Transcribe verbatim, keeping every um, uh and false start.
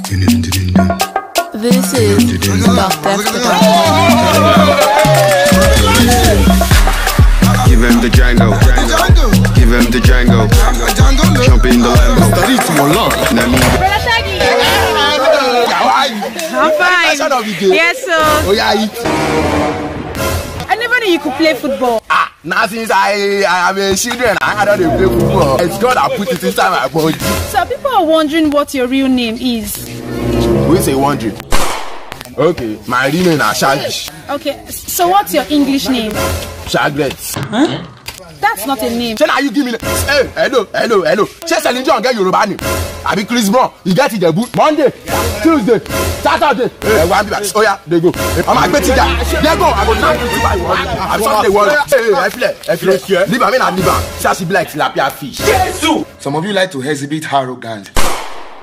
This is Doctor Give him the Django. Give him the Django. Jump in the Lambo. Study to your love. Let me I'm fine. Yes, sir. Oh, yeah, eat. I never knew you could play football. Ah, now since I, I am a children, I don't dey play football. It's God that put it inside my body. So people are wondering what your real name is. We say wondering. Okay, my real name is Shaggy. Okay, so what's your English name? Shagret. Huh? That's not a name. Say now you give me. Hey, hello, hello, hello. Say Celine Dion get Yoruba name. I be Chris Brown. You get Ijebu. Monday, Tuesday, Saturday. Hey, one be back. Oh yeah, they go. I'm a great teacher. They go. I go knock you. I'm sorry, they worry. Hey, I feel it. I feel it. Leave am, I mean, I leave am. See as she be like tilapia fish. Some of you like to exhibit arrogance.